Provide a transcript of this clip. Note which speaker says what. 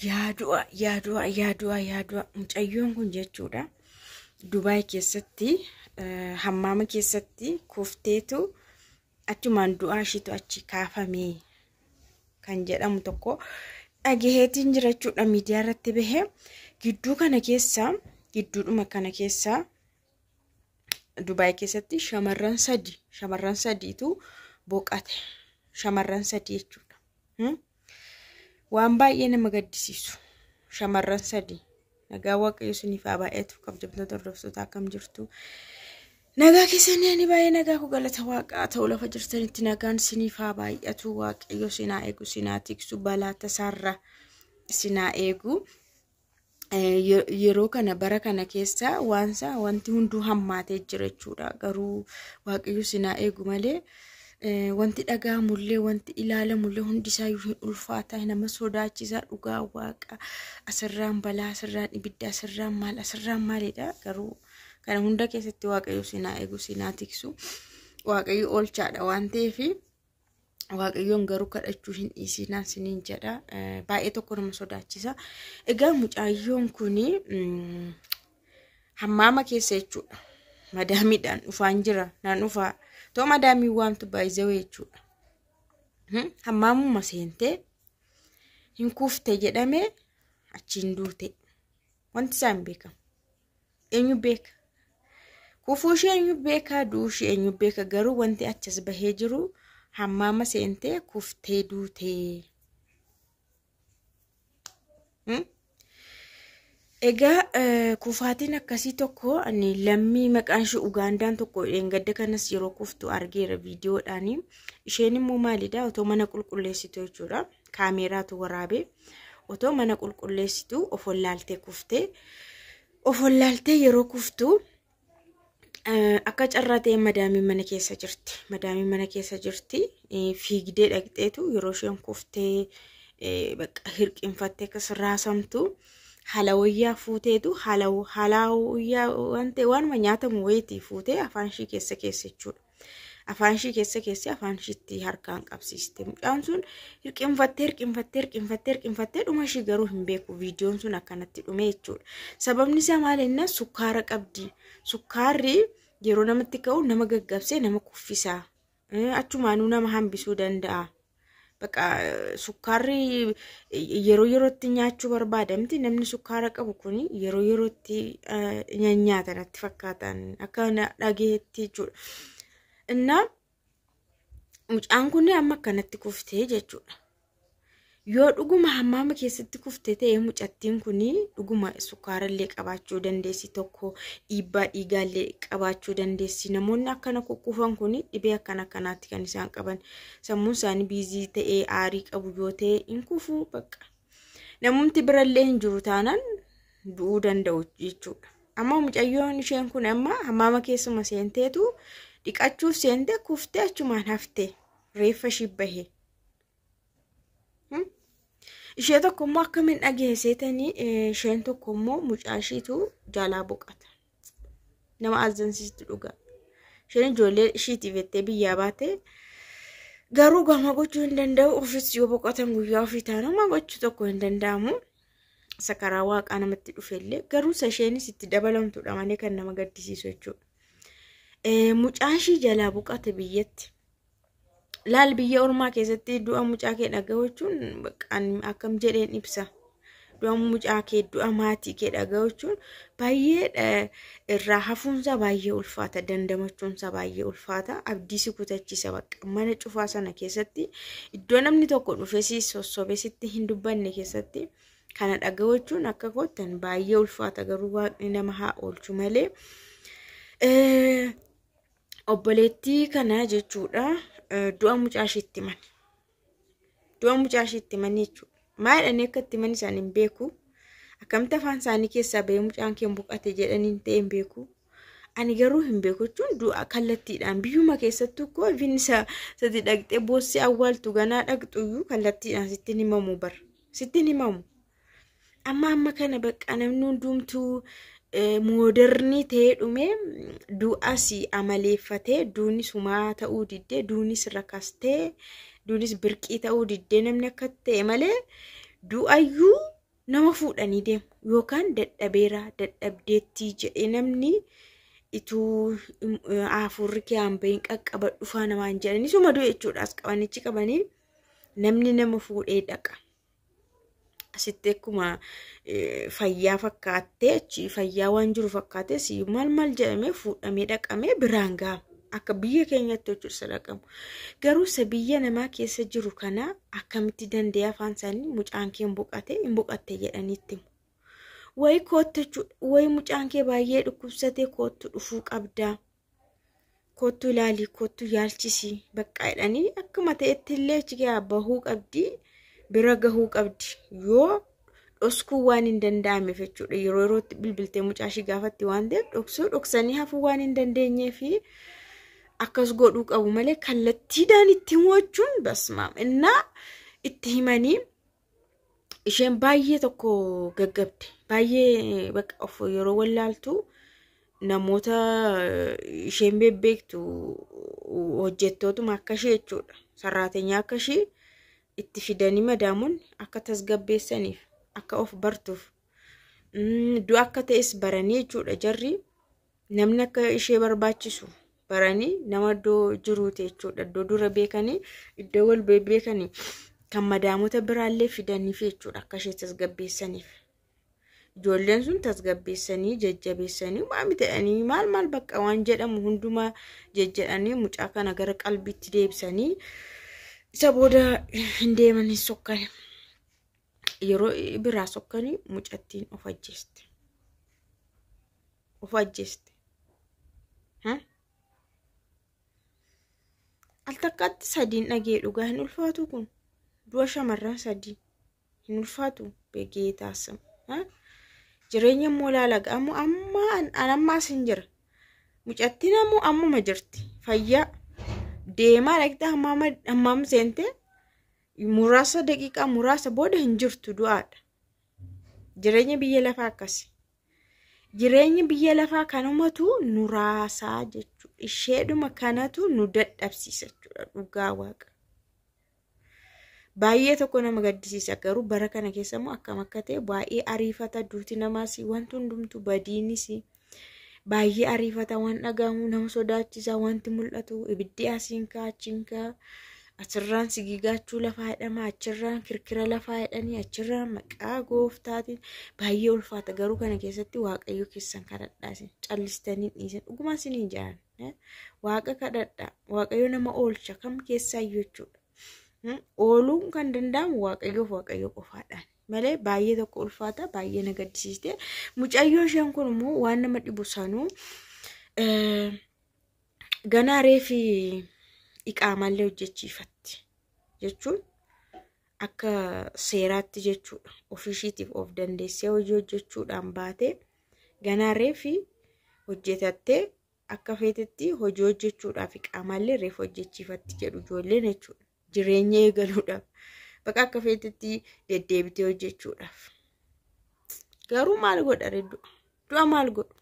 Speaker 1: Yaa du'a, yaa du'a, yaa du'a, yaa du'a. Mucayyoon kun jechuudha. Dubaay keessatti hammaama keessatti kufteetu achumaan du'aa ishiitu achi kaafame kan jedhamu tokko dhagaheetiin jira jechuudha miidiyaa irratti bahee. Gidduu kana keessa, gidduudhuma kana keessa Dubaay keessatti shamarran sadi, shamarran sadiitu boqate. Shamarran sadi jechuudha. Waan baay'ee nama gaddisiisu. Shamarran sadi. Nagaa Waaqayyo isiniif haa baay'atu. Kabajamtoota hordoftoota, akkam jirtu? Nagaa keessanii? Ani baay'ee nagaa koo, galata Waaqaa ta'u. Lafa jirtanitti nagaan isiniif haa baay'atu. Waaqayyo isin haa eegu, isin haa tiksu, balaa tasaarra isin haa eegu. Yeroo kana, bara kana keessa waansa wanti hunduu hammaatee jira jechuudha. Garuu Waaqayyo isin haa eegu malee wanti dhaga'amullee, wanti ilaalamullee hundi isaayyuu hin ulfaata, nama sodaachisa. Dhugaa Waaqa, asirraan balaa, asirraan ibidda, asirraan maal, asirraan maalidha. Garuu kana hunda keessatti Waaqayyo isin haa eegu, isin haa tiksu. Waaqayyo oolchaadha waan ta'eef Waaqayyoon garuu kadhachuu hin dhiisinaa isiniin jedha. Baay'ee tokko nama sodaachisa. Egaa mucaayyoon kuni hammaama keessa jechuudha. Madaamiidhaan dhufaan jira. Naan dhufaa. Too madaamiin waamtu baay'isee jechuudha. Hammaamuma seentee hin kufte jedhame, achiin duute. Wanti isaa hin beekamu. Eenyu beeka? Kufuu ishee eenyu beeka? Du'uu ishee eenyu beeka? Garuu wanti achas bahee jiru hammaama seentee kuftee duute. Egaa kufaatiin akkasii tokko, ani lammii maqaan ishee Ugaandaan tokko dheengadda kanas yeroo kuftu argeera viidiyoodhaani. Isheen immoo maalidha? Otoo mana qulqulleessitu jechuudha. Kaameeraatu waraabee. Otoo mana qulqulleessitu of wallaaltee kuftee. Of wallaaltee yeroo kuftu akka carraa ta'e madaamiin mana keessa jirti. Madaamiin mana keessa jirti. Fiigdee dhaqxeetu yeroo isheen kuftee bakka hirqinfattee akkas raasamtu halawayyaa fuuteetu, halawayyaa waan ta'e, waanuma nyaatamu wayiitii fuutee afaan ishii keessa keessa jechuudha. Afaan ishii keessa keessa afaan ishiitti harkaan qabsiiste. Mucaan sun hirqinfattee, hirqinfattee, hirqinfattee, hirqinfattee dhuma ishii garuu hin beeku. Viidiyoon sun akkanatti dhume jechuudha. Sababni isaa maal innaa sukkaara qabdi. Sukkaarri yeroo namatti ka'u nama gaggabsee nama kuffisa. Achumaanuu nama hambisuu danda'a. Bakka sukkaarri yeroo yerootti nyaachuu barbaadamti. Namni sukkaara qabu kun yeroo yerootti nyaata natti fakkaatan akka dhageetti jechuudha. Innaa mucaan kun amma akkanatti kuftee jechuudha. Yoo dhuguma hammaama keessatti kuftee ta'e, mucattiin kun dhuguma sukkaarallee qabaachuu dandeessi, tokko dhiibbaa dhiigaallee qabaachuu dandeessi. Namoonni akkana kukkufan kun dhibee akkana akkanaatti kan isaan qaban. Sammuun isaanii busy ta'ee aarii qabu yoo ta'e hin kufuu bakka. Namumti birallee hin jiru taanaan du'uu danda'u jechuudha. Amma mucayyoon isheen kun amma hammaama keessuma seenteetu dhiqachuuf seente, kuftee achumaan hafte, reeffa ishii bahe. Ishee tokko immoo akkamiin dhageesseetanii, isheen tokko immoo mucaa ishiitu jalaa boqata. Nama azzansiistu dhugaa. Isheen ijoollee ishiitiif jettee biyyaa baate, garuu gama gochuu hin danda'u. Ofis yoo boqotan guyyaa ofii taanuma gochuu tokko hin danda'amu. Isa karaa Waaqaa namatti dhufellee garuu isa isheenis itti dabalamtudha malee kan nama gaddisiisu jechuudha. Mucaan ishii jalaa boqate biyyatti. Laal, biyya ormaa keessatti du'a mucaa kee dhaga'u jechuun akkam jedheen ibsa. Du'a mucaa kee, du'a maatii kee dhaga'u jechuun baay'ee irraa hafuunsaa baay'ee ulfaata, dandamachuunsaa baay'ee ulfaata, abdii si kutachiisa. Bakka mana cufaa sana keessatti, iddoo namni tokko dhufee si sossobee sitti hin dubbanne keessatti kana dhaga'u jechuun akka koottan baay'ee ulfaata. Garuu Waaqni nama haa oolchu malee. Obboleettii kana jechuudha, du'a mucaa isheetti himan. Du'a mucaa isheetti himan jechuudha. Maal jedhanii akka itti himan isaan hin beeku. Akkamitti afaan isaanii keessaa bahee mucaan kee boqate jedhanii ta'e hin beeku. Ani garuu hin beeku jechuun du'a kallattiidhaan biyyuma keessattuu koo ifin isa sadi dhaqxee boossee awwaaltu ganaa dhaqxu iyyuu kallattiidhaan sitti hin himamu bara. Sitti hin himamu. Amma amma kana bakka namni hundumtuu modern ta'ee dhume, du'as amaleeffatee, duunis humaa ta'uu diddee, duunis rakastee, duunis birqii ta'uu diddee, namni akka ta'e malee du'ayyuu Nama fuudhanii deemu yookaan dadhabeera dadhabdeettii jedhee namni ituu hafuurri kee hin bahin qaqqaba dhufaa namaan jedhanii suma du'e jechuudha. As qabanichi qabanii namni nama fuudhee dhaqa. Asitti akkuma fayyaa fakkaattee achi fayyaa waan jiru fakkaattee si maal maal jedhamee fuudhamee dhaqamee biraan ga'ama. Akka biyya keenyatti jechuudha dhaqamu. Garuu isa biyya namaa keessa jiru kana akkamitti danda'e afaan isaanii mucaan kee hin boqate hin boqatte jedhaniitti himu. Wayi koottu jechuudha. Wayi mucaan kee baay'ee dhukkubsatee koottu dhufuu qabdaa. Koottu ilaalii koottu yaalchisii bakka jedhanii akkuma ta'etti illee achi bahuu qabdi bira gahuu qabdi yoo dhoksuu waan hin danda'ameef jechuudha. Yeroo yerootti bilbiltee mucaa ishii gaafatti waan ta'eef dhoksuu dhoksanii hafuu waan hin dandeenyeef akkas godhuu qabu malee kallattiidhaan itti himuun basmaam innaa itti himanii isheen baay'ee tokko gaggabde baay'ee bakka of yeroo wallaaltu namoota isheen bebbeektu hojjettootuma akka ishee jechuudha. Sarraatenyaa akka ishee itti fidanii madaamuun akka tasgabbeessaniif akka of bartuuf du'a akka ta'es baranii jechuudha jarri namni akka ishee barbaachisu baranii nama iddoo jiruuti jechuudha. Iddoo dura beekanii iddoo wal beekanii kan madaamota biraallee fidaniif jechuudha akka ishee tasgabbeessaniif. Ijoolleen sun tasgabbeessanii jajjabeessanii waan ta'anii maal maal bakka waan jedhamu hundumaa jajjedhanii mucaa kana gara qalbiitti deebisanii isa booda hin deemanii sokkani. Yeroo biraa sokkanii mucattiin of ajjeeste. Of ajjeeste. Al takkaatti sadiin dhagee dhugaa hin ulfaatu kun. Du'a shamarran sadii hin ulfaatu beekee taasisamu. Jireenya immoo ilaala ga'amu amma amma as hin jira. Mucattiin ammoo ammuma jirti. Fayyaa deemaa dhaqxee hammaam seente muraasa daqiiqaa muraasa booda hin jirtu du'aadha. Jireenya biyya lafaa akkasi. Jireenya biyya lafaa kanumatu nu raasaa jechuudha. Isheedhuma kanatu nu dadhabsiisa jechuudha dhugaa waaqa. Baay'ee tokko nama gaddisiisa garuu bara kana keessa immoo akkam akka ta'e baay'ee ariifata duuti namaas wanti hundumtu badiinis baay'ee ariifata waan dhagahamu nama sodaachisa wanti mul'atu ibiddi asiin kaa achiin kaa asirraan sigigaachuu lafaa jedhama achirraan kirkira lafaa jedhanii achirraan maqaa gooftaatiin baay'ee ulfaata garuu kana keessatti waaqayyo keessan kadhadhaa isin callistanii dhiisan dhuguma isiniin jedhan waaqa kadhadhaa waaqayyo nama oolcha kam keessaayyuu jechuudha. Ooluun kan danda'amu waaqayyoof waaqayyo qofaadhaan malee baay'ee tokko ulfaata baay'ee na gaddisiiste mucayyoo isheen kun immoo waan nama dhibu sanuu ganaa reefi iqaamallee hojjechiifatti jechuun akka seeraatti jechuudha ofiishiitiif of dandeessee hojii hojjechuudhaan baatee ganaa reefi hojjetattee akka feetetti hojii hojjechuudhaaf iqaamallee reefa hojjechiifatti jedhu ijoolleen jechuudha. Jireenya eegaluudhaaf bakka akka feetetti deddeebitee hojjechuudhaaf. Garuu maal godha du'a? Du'a maal godhu?